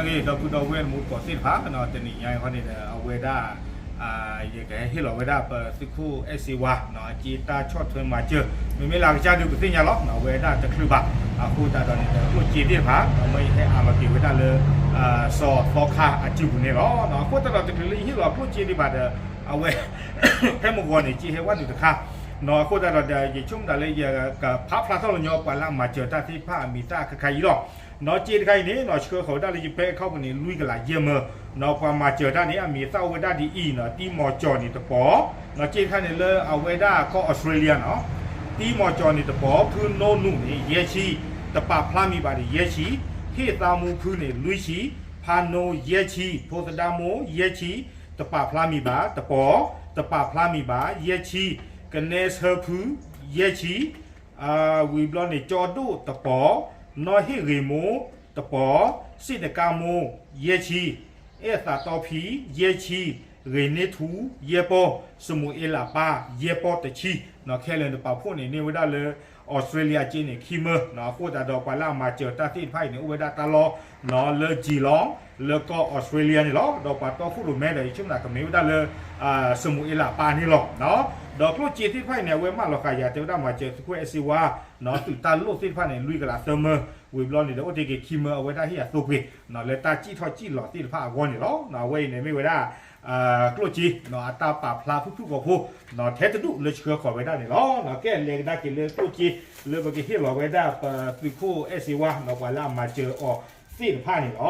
ဂ့ၤ ဒီပုၢ်ဒီဝဲၢ်မူကီးသ့ၣ်တဖၣ် တနံၤညါအံၤခီန့ၣ်ဒီး အဝဲဒၣ် ယကဟဲဟ့ၣ်လီၤဝဲဒၣ်ပသုးခိၣ်အဲၣ်စ့ဝါ အစ့တၢ်ဆီၣ်ထွဲမၤစၢၤ မ့မ့ၢ်လၢအကစၢ်ဒုးပသ့ၣ်ညါလီၤ အဝဲဒၣ်တချုးဘၣ် အဃိသတးဒီးန့ၣ်ဒီး ကျိၣ်စ့သ့ၣ်တဖၣ် မ့ၢ်ယဟဲအးလီၤက့ၤဝဲဒၣ်လၢ စီၤသီခါအစုပူၤန့ၣ်လီၤ. အဃိသတးဒီးတချုးလၢယဟ့ၣ်လီၤကျိၣ်စ့သ့ၣ်တဖၣ်ဒီး အဝဲ ဖဲမုၢ်ဂီၤန့ၣ် စ့ဟဲဝဲနုာ်တခါ အဃိသတးဒီး ယဆိကမိၣ်တၢ်လၢယကဖးဖျါထီၣ်လၢညီပှၤလၢအမၤစၢၤတၢ်သ့ၣ်တဖၣ်အမံၤသၣ်ခါခါအံၤလီၤ. စ့တခါအံၤန့ၣ် ဆှၢဃီၤဝဲဒၣ်လၢယဖဲခီပူၤန့ၣ် လွံၢ်ကလးယဲၢ်မၢ, ပှၤမၤစၢၤတၢ်န့ၣ် အမံၤသၣ်အိၣ်ဝဲဒၣ်ဒ်အံၤ တံမီၤကၠီၤန့ၣ်တပီၤ, စ့တခါန့ၣ်လၢအဝဲဒၣ်ကီၢ်အီစထြ့လယါနီၤ, တံမီၤကၠီၤန့ၣ်တပီၤ, ဖုနိနူးန့ၣ် ယဲၢ်ဆံ, တပာ်ဖျါမံၤဘၣ်န့ၣ် ယဲၢ်ဆံ, ဟ့ၣ်သးမူဖုန့ၣ် လွံၢ်ဆံ, ဖးနိယဲၢ်ဆံ, ဖိသဒါမိၢ် ယဲၢ်ဆံ, တပာ်ဖျါမံၤဘၣ် တပီၤ, တပာ်ဖျါမံၤဘၣ် ယဲၢ်ဆံ, ကနဲဆၢဖု ယဲၢ်ဆံ, ဝံၤဘျီန့ၣ် ကၠီဒိၣ်တပီၤ, နီၢ်ဟ့ၣ်ဂ့ၤမိၢ်တပီၤ, စ့ၣ်နကါမိၢ် ယဲၢ်ဆံ, အဲၣ်သးတီဖံ ယဲၢ်ဆံ, ဂ့ၤန့ၢ်ထူ ယဲၢ်ပီၢ်, စမူၤအ့လးပၢ် ယဲၢ်ပီၢ်တဆံ, ခဲလၢာ်န့ၣ်ပာ်ဖှိၣ်န့ၣ်န့ၢ်ဝဲဒၣ်လၢ အီစထြ့လယါစ့န့ၣ် ခံမၢ, အဃိသတးဒီးပှၤလၢအမၤစၢၤတၢ်သ့ၣ်တဖၣ်အံၤန့ၣ် အိၣ်ဝဲဒၣ်တၢ်လီၢ် လၢ Geelong လၢကီၢ်အီစထြ့လယါန့ၣ်လီၤ. ဒီးပှၤတီခိၣ်ရိၣ်မဲဒီး ယဆိကမိၣ်ကမ့ၢ်ဝဲဒၣ်လၢ စမူၤအ့လးပၢ်န့ၣ်လီၤ. ဒီးကျိၣ်စ့သ့ၣ်တဖၣ်အံၤန့ၣ် အဝဲမၢလီၤဃာ်ယၤတဲဝဲဒၣ်မၤစၢၤသုးခိၣ်အဲၣ်စ့ဝါ သုးတၢ်လိၣ်သ့ၣ်တဖၣ်န့ၣ် လွံၢ်ကလးသၢမၢ, ဝံၤဘျီန့ၣ်ဒီး အိၣ်တ့ၢ်က့ၤခံမၢ အဝဲဒၣ်ဟ့ၣ်အသိပှ့ၤ လၢတၢ်စံၣ်ထီၣ်စံၣ်လီၤသ့ၣ်တဖၣ်အဂီၢ်န့ၣ်လီၤ. အဝဲအံၤန့ၣ်မ့ၢ်ဝဲဒၣ် ကျိၣ်စ့ အတၢ်ပာ်ဖျါဖုၣ်ဖုၣ်ကိာ်ဖိ ထဲတဒူၣ်လၢဆှၢဃီၤဝဲဒၣ်န့ၣ်လီၤ. ကဲလဲၤကဒါက့ၤလၢကျိၣ်စ့ လၢပကဟ့ၣ်လီၤဝဲဒၣ်ပသုးခိၣ်အဲၣ်စ့ဝါ ပှၤလၢအမၤစၢၤအီၤသ့ၣ်တဖၣ်န့ၣ်လီၤ.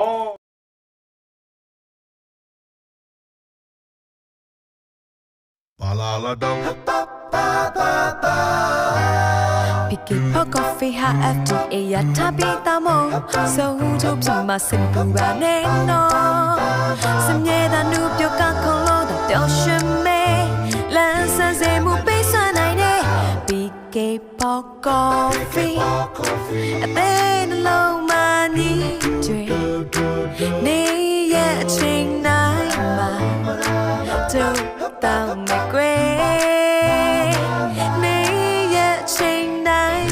ပကဖီ coffee ဟး F D A ယၤထါပံတၢ်မိၣ် စဟူထူပျူမၤစ့ၢ်ပူၤဘၣ်န့ၣ်နီၤ စမြဲတၢ်နူပျိကါခီၣ်လိတၢ်ပျိရှမ့ၢ် လၢစၢ်စ့မူပ့ၢ်စၢ်နံၤန့ၣ် ပကဖီ coffee အသ့နလိမၤနံၤတွ့ နေရအချိန်တိုင်းမှာ တို့တောက်မယ်ကွယ် နေရအချိန်တိုင်း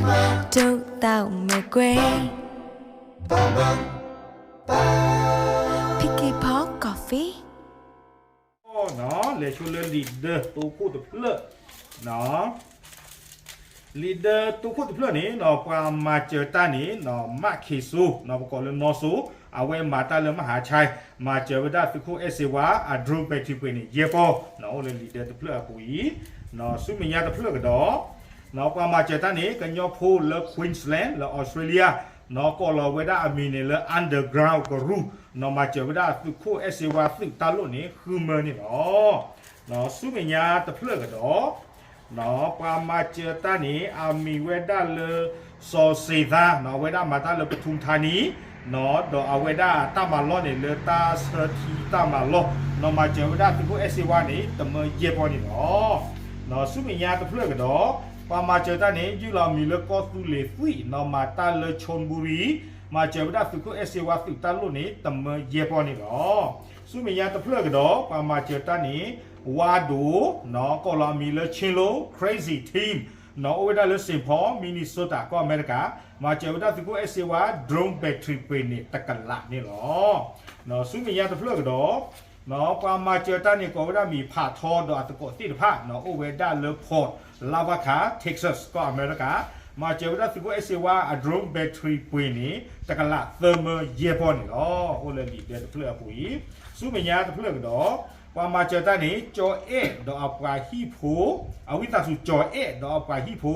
မှာ တို့တောက်မယ်ကွယ် ဖီကဖီ coffee လဲၤဆိလၢလံာ်ဒၢတိခိၣ်တဖျၢၣ် လံာ်ဒၢတိခိၣ်တဖျၢၣ်န့ၣ် ပှၤမၤစၢၤတၢ်န့ၣ် မးခ့စိ ပကိးလၢနီၢ်စိ အဝဲမၤတၢ်လၢမဟါဆဲ မၤစၢၤဝဲဒၣ်သုးခိၣ်အဲၣ်စ့ဝါ အ drone battery ပှ့ၤန့ၣ် ယဲၢ်ပီၢ် အိၣ်လၢလံာ်ဒၢတဖျၢၣ်အပူၤအံၤ ဆူမဲာ်ညါတဖျၢၣ်ကဒီး ပှၤမၤစၢၤတၢ်န့ၣ် ကညီဖိလၢ Queensland လၢ Australia ကိးလီၤဝဲဒၣ်အမံၤန့ၣ်လၢ underground ကရူၢ် မၤစၢၤဝဲဒၣ်သုးခိၣ်အဲၣ်စ့ဝါသုးတၢ်လိၣ်န့ၣ် ဃုမၢန့ၣ်လီၤ. ဆူမဲာ်ညါတဖျၢၣ်ကဒီး ပှၤမၤစၢၤတၢ်န့ၣ် အမံၤဝဲဒၣ်လၢ စီၤစ့ၤသါ အဝဲဒၣ်မၤတၢ်လၢ ပထူၣ်ထါနံ ဒီးအဝဲဒၣ်တၢ်မၤလီၢ်န့ၣ် လၢတၢ်ဆၢထံတၢ်မၤလီၢ် မၤစၢၤဝဲဒၣ်သုးခိၣ်အဲၣ်စ့ဝါန့ၣ် တမၢယဲၢ်ပီၢ်န့ၣ်လီၤ. ဆူမဲာ်ညါတဖျၢၣ်ကဒီး ပှၤမၤစၢၤတၢ်န့ၣ် ယုၢ်လီၤမံၤလၢကီၢ်သူလ့ၤသွံၣ် မၤတၢ်လၢ Chonburi မၤစၢၤဝဲဒၣ်သုးခိၣ်အဲၣ်စ့ဝါသုးတၢ်လိၣ်န့ၣ် တမၢယဲၢ်ပီၢ်န့ၣ်လီၤ. ဆူမဲာ်ညါတဖျၢၣ်ကဒီး ပှၤမၤစၢၤတၢ်န့ၣ် ဝါဒိၣ် ကိးလီၤအမံၤလၢ Chin Lo Crazy Team အိၣ်ဝဲဒၣ်လၢ Saint Paul Minnesota ကီၢ်အမဲရကၤ မၤစၢၤဝဲဒၣ်သုးခိၣ်အဲၣ်စ့ဝါ drone battery ပှ့ၤန့ၣ် တကလးန့ၣ်လီၤ. ဆူမဲာ်ညါတဖျၢၣ်ကဒီး ပှၤမၤစၢၤတၢ်န့ၣ် ကိးဝဲဒၣ်မံၤဖးထီဒီးအသကိးသ့ၣ်တဖၣ် အိၣ်ဝဲဒၣ်လၢ Fort Lavaca Texas ကီၢ်အမဲရကၤ မၤစၢၤဝဲဒၣ်သုးခိၣ်အဲၣ်စ့ဝါအ drone battery ပှ့ၤန့ၣ် တကလးသၢမၢယဲၢ်ပီၢ်န့ၣ်လီၤ. အိၣ်လၢလံာ်ဒၢတဖျၢၣ်အပူၤအံၤ ဆူမဲာ်ညါတဖျၢၣ်ကဒီး ပှၤမၤစၢၤတၢ်န့ၣ် ကၠီၤအဲၣ်ဒီးအပှၤဟံၣ်ဖိ အဝံသးစူၤ ကၠီၤအဲၣ်ဒီးအပှၤဟံၣ်ဖိ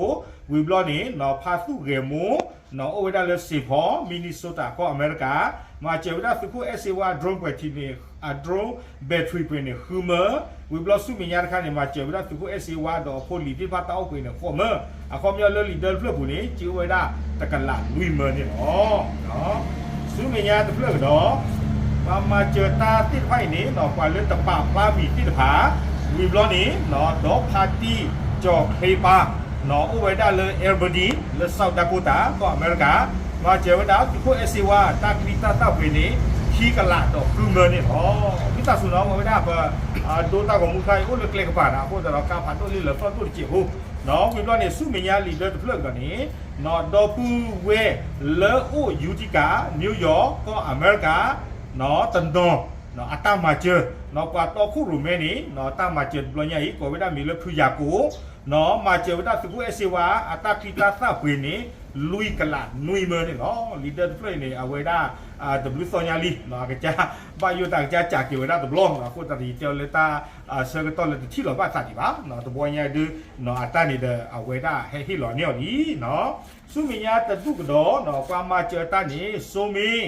ဝံၤဘျီန့ၣ် နီၢ်ဖးသူၣ်ဂဲၤမိၢ် အိၣ်ဝဲဒၣ်လၢ Saint Paul Minnesota ကီၢ်အမဲရကၤ မၤစၢၤဝဲဒၣ်သုးခိၣ်အဲၣ်စ့ဝါ drone ပှ့ၤန့ၣ် အ drone battery ပှ့ၤန့ၣ် ဃုမၢ ဝံၤဘျီဆူမဲာ်ညါတခါန့ၣ် မၤစၢၤဝဲဒၣ်သုးခိၣ်အဲၣ်စ့ဝါဒီးအဖိလံၤသ့ၣ်တဖၣ်တၢ်အိၣ်ပှ့ၤန့ၣ် ဃိးမၢ အခီပညီလၢလံာ်ဒၢတဖျၢၣ်ပူၤန့ၣ် က့ၤအိၣ်ဝဲဒၣ်တကလးလွံၢ်မၢန့ၣ်လီၤ. ဆူမဲာ်ညါတဖျၢၣ်ကဒီး ပှၤမၤစၢၤတၢ်သ့ၣ်တဖၣ်အံၤန့ၣ် ပှၤလၢတပာ်ဖျါမံၤသ့ၣ်တဖၣ် ဝံၤဘျီန့ၣ် ဒီးဖါတံၢ်ကၠီၤချ့ပၢ် အိၣ်ဝဲဒၣ်လၢ Aberdeen လၢ South Dakota ကီၢ်အမဲရကၤ မၤစၢၤဝဲဒၣ်သုးခိၣ်အဲၣ်စ့ဝါ တၢ်ချံတၢ်သၣ်ပှ့ၤန့ၣ် ခံကလးဒီးဃုမၢန့ၣ်လီၤ. တၢ်စူၤနီၤ ဝဲဒၣ်ပ ဒိတၢ်ဂီၤမူခါအံၤ အိၣ်လၢကျဲကပၤဒီး အဃိသတးဒီး ကါဖးဒိၣ်လံလၢ ဖျီၣ်ဒိၣ်တစဲးဖိ ဒီးဝံၤဘျီန့ၣ် ဆူမဲာ်ညါလံာ်ဒၢတဖျၢၣ်ကဒီးန့ၣ် ဒီပုၢ်ဝဲၢ်လၢအိၣ် Utica New York ကီၢ်အမဲရကၤ တနီၤ အတၢ်မၤစၢၤ ပှၤတီခိၣ်ရိၣ်မဲန့ၣ် တၢ်မၤစၢၤတဘျီညါအံၤ ကိးဝဲဒၣ်မံၤလၢဖုယၤကိာ် မၤစၢၤဝဲဒၣ်သုးခိၣ်အဲၣ်စ့ဝါ အတၢ်ချံတၢ်သၣ်ပှ့ၤန့ၣ် လွံၢ်ကလးနွံမၢန့ၣ်လီၤ. လံာ်ဒၢတဖျၢၣ်အံၤန့ၣ် အဝဲဒၣ် တဘျုးသီညါလံ အကစၢ် ဘၣ်ယိၣ်တၢ်ကစၢ်စးက့ၤဝဲဒၣ်တဘျီ အဃိသတးဒီး ယတဲအီၤလၢတၢ်ဆၢကတီၢ်လၢတထံၣ်လီၤဘၣ်သးဒံးဘၣ် တဘျီညါဒု အတၢ်န့ၣ်ဒီး အဝဲဒၣ်ဟဲဟ့ၣ်လီၤန့ၢ်အီၤလံနီၤ. ဆူမဲာ်ညါတဒူၣ်ကဒီး ပှၤမၤစၢၤတၢ်န့ၣ် စိမ့ၢ်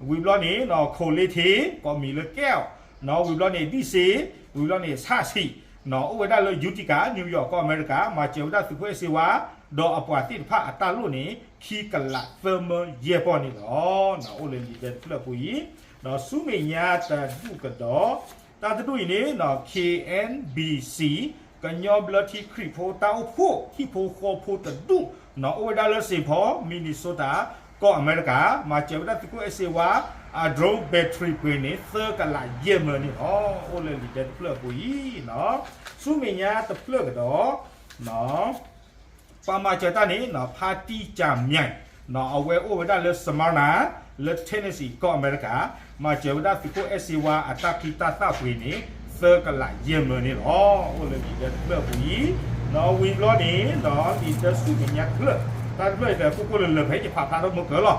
ဝံၤဘျီန့ၣ် ခိၣ်လ့ထ့ ကိးမံၤလၢကဲၣ် ဝံၤဘျီန့ၣ် ဒံၣ်စ့ ဝံၤဘျီန့ၣ် ဆၣ်ဆံး အိၣ်ဝဲဒၣ်လၢ Utica New York ကီၢ်အမဲရကၤ မၤစၢၤဝဲဒၣ်သုးခိၣ်အဲၣ်စ့ဝါ ဒီးအပှၤသ့ၣ်တဖၣ်အတၢ်လိၣ်န့ၣ် ခံကလးသၢမၢယဲၢ်ပီၢ်န့ၣ်လီၤ. အိၣ်လၢလံာ်ဒၢတဖျၢၣ်အပူၤအံၤ ဒီးဆူမဲာ်ညါတဒူၣ်ကဒီး တၢ်တဒူၣ်အံၤန့ၣ် K N B C ကညီဘျၢထံခရံာ်ဖိတၢ်အိၣ်ဖှိၣ် ဟံၣ်ဖိဃီဖိတဒူၣ် အိၣ်ဝဲဒၣ်လၢ Saint Paul Minnesota ကီၢ်အမဲရကၤ မၤစၢၤဝဲဒၣ်သုးခိၣ်အဲၣ်စ့ဝါ အ drone battery ပှ့ၤန့ၣ် သၢကလးယဲၢ်မၢန့ၣ်လီၤ. အိၣ်လၢလံာ်ဒၢတဖျၢၣ်အပူၤအံၤ ဆူမဲာ်ညါတဖျၢၣ်ကဒီး ပှၤမၤစၢၤတၢ်န့ၣ် ဖါတံၢ်ကၠၤမၠဲၣ် အဝဲအိၣ်ဝဲဒၣ်လၢ Smyrna လၢ Tennessee ကီၢ်အမဲရကၤ မၤစၢၤဝဲဒၣ်သုးခိၣ်အဲၣ်စ့ဝါအတၢ်ချံတၢ်သၣ်ပှ့ၤန့ၣ် သၢကလးယဲၢ်မၢန့ၣ်လီၤ. အိၣ်လၢလံာ်ဒၢတဖျၢၣ်အပူၤအံၤ ဒီးဝံၤဘျီန့ၣ် လံာ်ဒၢဆူမဲာ်ညါတဖျၢၣ် တၢ်တဖျၢၣ်အံၤဒီး ကိၢ်ကိၢ်လၢလၢာ် ဖဲယဖးဖျါထီၣ်မုၢ်ကၢၤလီၤ.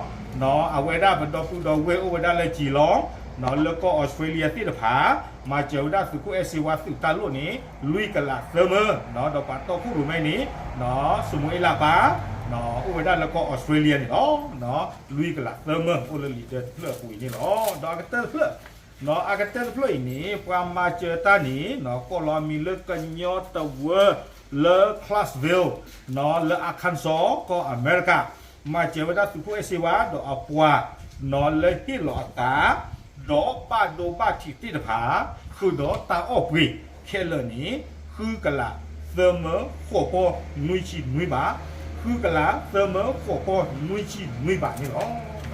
အဝဲဒၣ်ပဒီပုၢ်ဒီဝဲၢ်အိၣ်ဝဲဒၣ်လၢကၠံလီၤ လၢကီၢ်အီစထြ့လယါသ့ၣ်တဖၣ် မၤစၢၤဝဲဒၣ်သုးခိၣ်အဲၣ်စ့ဝါသုးတၢ်လိၣ်န့ၣ် လွံၢ်ကလးသၢမၢ ဒီးပှၤတီခိၣ်ရိၣ်မဲန့ၣ် စမူၤအ့လးပၢ် အိၣ်ဝဲဒၣ်လၢကီၢ်အီစထြ့လယါန့ၣ်လီၤ. လွံၢ်ကလးသၢမၢ အိၣ်လၢလံာ်ဒၢတဖျၢၣ်အပူၤအံၤန့ၣ်လီၤ. ဒီးအကတၢၢ်တဖျၢၣ် အကတၢၢ်တဖျၢၣ်အံၤန့ၣ် ပှၤမၤစၢၤတၢ်န့ၣ် ကိးလီၤအမံၤလၢကညီတဝၢ လၢ Clarksville လၢ Arkansas ကီၢ်အမဲရကၤ မၤစၢၤဝဲဒၣ်သုးခိၣ်အဲၣ်စ့ဝါ ဒီးအပှၤ လၢဟ့ၣ်လီၤအသး ဒီးဘၣ်ဒိဘၣ်ထံးသ့ၣ်တဖၣ် ဃုာ်ဒီးတၢ်အီၣ်ပှ့ၤခဲလၢာ်န့ၣ် ဃုကလးသၢမၢဃိးပီၢ်နွံဆံနွံဘး, ဃုကလးသၢမၢဃိးပီၢ်နွံဆံနွံဘးန့ၣ်လီၤ.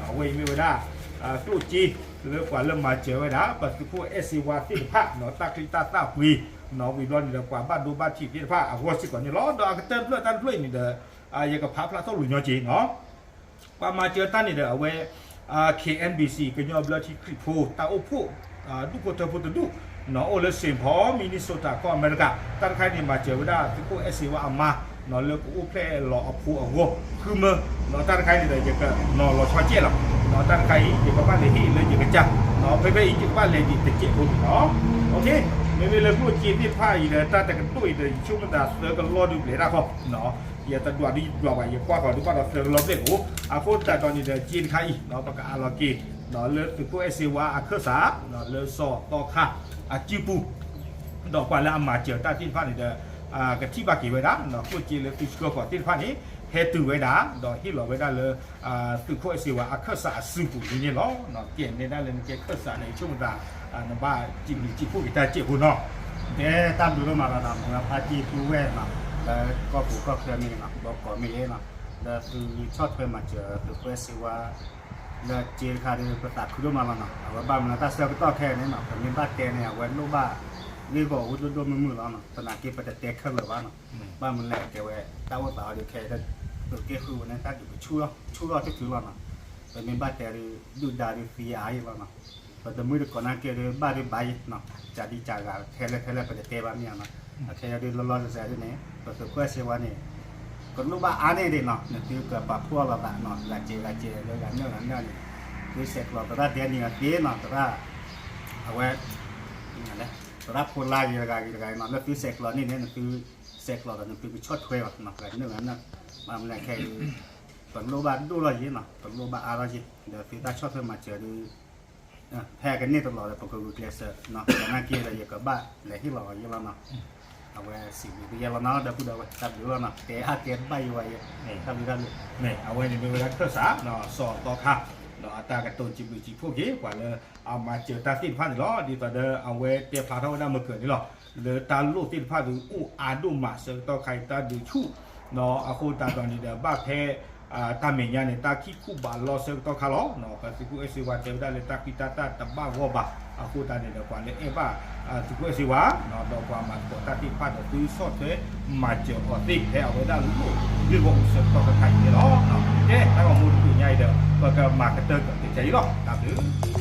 အဝဲအံၤမ့ၢ်ဝဲဒၣ် ကျိၣ်စ့ လၢပှၤလၢမၤစၢၤဝဲဒၣ် ပသုးခိၣ်အဲၣ်စ့ဝါသ့ၣ်တဖၣ် တၢ်ချံတၢ်သၣ်ပှ့ၤ ဝံၤဘျီန့ၣ်ဒီး ပှၤဘၣ်ဒိဘၣ်ထံးသ့ၣ်တဖၣ်အဂီၢ်စ့ၢ်ကီးန့ၣ်လီၤ. ဒီးအကတၢၢ်တဖျၢၣ်တၢ်တဖျၢၣ်အံၤန့ၣ်ဒီး ယကဖးဖျါထီၣ်လိာ်ညီက့ၤနီၤ ပှၤမၤစၢၤတၢ်န့ၣ်ဒီး အဝဲ K N B C ကညီဘျၢထံခရံာ်ဖိ တၢ်အိၣ်ဖှိၣ် ဒူၣ်ဖိထၢဖိတဒူၣ် အိၣ်လၢ Saint Paul Minnesota ကီၢ်အမဲရကၤ တၢ်တခါအံၤန့ၣ် မၤစၢၤဝဲဒၣ်သုးခိၣ်အဲၣ်စ့ဝါအမါ လၢကအိၣ်ဖျဲၣ်လီၤအဖိအဂီၢ် ဃုမၢ တၢ်တခါအံၤန့ၣ်ဒီး ယကနီၤလီၤဆီကဲးလီၤ. တၢ်တခါအံၤ ယကဘၣ်လဲၤဟ့ၣ်လၢယကစၢ် ဖဲဖဲအံၤယကဘၣ်လဲၤဒံးတစဲးဖိန့ၣ်လီၤ. မ့မ့ၢ်လၢကျိၣ်စ့သ့ၣ်တဖၣ်အံၤဒီး တၢ်တကတိၣ်အံၤဒီး ယဆိကမိၣ်သးသၢကလီၢ်ဒုးဘျဲးတၢ်ဃီ ယတဒွးဒုးယဒွးဘၣ် ယကွၢ်ဃီၤဒုးဘၣ်ဒီးသၢကလီၢ်ဘျဲၣ်ဖိ အဃိသတးဒီးန့ၣ်ဒီး စ့တခါအံၤ ပကအးလီၤက့ၤ လၢသုးခိၣ်အဲၣ်စ့ဝါအခၢၣ်စး လၢစီၤသီခါအစုပူၤ ဒီးပှၤလၢအမၤစၢၤတၢ်သ့ၣ်တဖၣ်န့ၣ်ဒီး ကထံၣ်ဘၣ်က့ၤဝဲဒၣ် ကျိၣ်စ့လၢသုဆှၢဃီၤသ့ၣ်တဖၣ်န့ၣ် ဟဲတုၤဝဲဒၣ် ဒီးဟ့ၣ်လီၤဝဲဒၣ်လၢ သုးခိၣ်အဲၣ်စ့ဝါအခၢၣ်စးအစုပူၤဒ်န့ၣ်လီၤ. ကဲနဲဒၣ်လၢနကဲခၢၣ်စးန့ၣ် ယဆိကမိၣ်သး နဘၣ်စံးဘျုးစံးဖှိၣ်က့ၤတၢ်စဲးဖိနီၤ. ကဲတၢ်ဘျုးဒိၣ်မးလီၤနီၤ မ့ၢ်ဖါတံၢ်ပုၢ်ဝဲၢ်နီၤ လၢကီၢ်ပူၤကီၢ်ချၢမ့ၢ်ဂ့ၤနီၤ ဘီကီးမ့ၢ်ဂ့ၤနီၤ လၢသုဆီၣ်ထွဲမၤစၢၤသုးခိၣ်အဲၣ်စ့ဝါ လၢစ့တခါဒီး ပသးခုဒိၣ်မးလီၤနီၤ အဝဲဘၣ်မနုၤတၢ်ဆၢကတီၢ်ခဲအံၤန့ၣ်နီၤ ပမ့ၢ်ဘၣ်တဲန့ၣ် အဝဲလိၣ်ဘၣ် ဂ့ၢ်ဂီၢ်အိၣ်ဒိၣ်ဒိၣ်မုၢ်မုၢ်လီၤနီၤ သနာ်က့ပတတဲခဲလၢာ်ဘၣ်နီၤ ဘၣ်မနုၤလဲၣ်တဲဝဲ တၢ်အိၣ်သးအီၤဒုးခဲအံၤ သုးက့ဃုဝဲန့ၣ် တၢ်ဒုးကဆူၣ်ထီၣ်ဆူၣ်ထီၣ်တတုၤလီၤနီၤ ပမ့ၢ်ဘၣ်တဲဒုး ဒုၣ်ဒါဒုးသံအါအံၤလီၤနီၤ ပတမုၢ်တကိးနာ်က့ဒုး ဘၣ်ဒုးဘၣ်အံၤနီၤ ကးဒံကးဂၤ ထဲလဲၣ်ထဲလဲၣ်ပတတဲဘၣ်မ့ၢ်ဧါနီၤ အခဲအံၤဒုးလီၤလီၤဆဲးဆဲးဒ်န့ၣ် ပသုးခိၣ်အဲၣ်စ့ဝါန့ၣ် ကလိၣ်ဘၣ်အါန့ၢ်ဒံးနီၤ နသုကပာ်ဖှိၣ်အီၤလိာ်သးနီၤ ဂၤစဲးဂၤစဲးလၢဂၤနုာ်ဂၤနုာ်န့ၣ် သုဆဲးကျိးသရၣ်ဒဲနံၤအသ့နီၤ သရၣ် အဝဲ သရၣ်ဖိလါဂ့ၤတဂၤဂ့ၤတဂၤနီၤ လၢသုဆဲးကျိးန့ၢ်န့ၣ် နသုဆဲးကျိးဒီးနသုကဆီၣ်ထွဲအီၤနီၤ ဂၤနုာ်ဂၤနုာ် ဘၣ်မနုၤလဲၣ်ခဲအံၤ ပလိၣ်ဘၣ်ဒိၣ်လီၤယံၤနီၤ ပလိၣ်ဘၣ်အါလီၤယံၤ ဒီးသုတၢ်ဆီၣ်ထွဲမၤစၢၤဒုး ဖဲအကန့ၢ်တလီၤဒီးပကဂုာ်ကျဲးစၢးနီၤ သနာ်က့ဒီးယကဘၣ်လဲၤဟ့ၣ်လီၤအီၤယံၤလီၤနီၤ အဝဲစံးဘျုးသုယဲလီၤနီၤ ဒီပုၢ်ဒီဝဲၢ် တၢ်ဘျုးလီၤနီၤ တဲအါတဲဘၣ်ယံၤဝဲယံၤ တၢ်ဘျုးတၢ်ဘျုး မ့ၢ်အဝဲန့ၣ်မ့ၢ်ဝဲဒၣ်ခၢၣ်စး စီၤသီခါ ဒီးအတၢ်ကတိၤစံးဘျုးစံးဖှိၣ်က့ၤ ပှၤလၢအမၤစၢၤတၢ်သ့ၣ်တဖၣ်န့ၣ်လီၤ. ဒ်သိးဒီးအဝဲတဲဖျါထီၣ်ဝဲဒၣ်မုၢ်ကၢၤန့ၣ်လီၤ. လၢတၢ်လိၣ်သ့ၣ်တဖၣ်ဒုးအိၣ်အါဒိၣ်မးဆၢကတီၢ်ခါအံၤတၢ်ဒုးဆူၣ် အဃိသတးဒီးန့ၣ်ဒီးဘၣ်ဖဲ တၢ်မဲာ်ညါန့ၣ် တၢ်ခံၣ်ခိၣ်ဘးလီဆၢကတီၢ်ခါလီၤ. ပသုးခိၣ်အဲၣ်စ့ဝါတဲဝဲဒၣ်လၢတၢ်ဃံတၢ်တၢ်တဘၣ်ဂီၢ်ဘၣ်. အဃိသတးန့ၣ်ဒီး ပှၤလၢအဲၣ်ဘၣ်သုးခိၣ်အဲၣ်စ့ဝါ ဒီးပှၤမၤသကိးတၢ်သ့ၣ်တဖၣ်ဒီး သုဆီၣ်ထွဲမၤစၢၤအီၤသ့ ဖဲအဝဲဒၣ်လၢ ဂ့ၢ်ဂီၢ်အူဆၢကတီၢ်ခါအံၤန့ၣ်လီၤ. ကဲ တၢ်ဂီၤမူတနံၤညါအံၤဒီး ပကမၤကတၢၢ်ကတၢၢ်အံၤလီၤ. တၢ်ဘျုး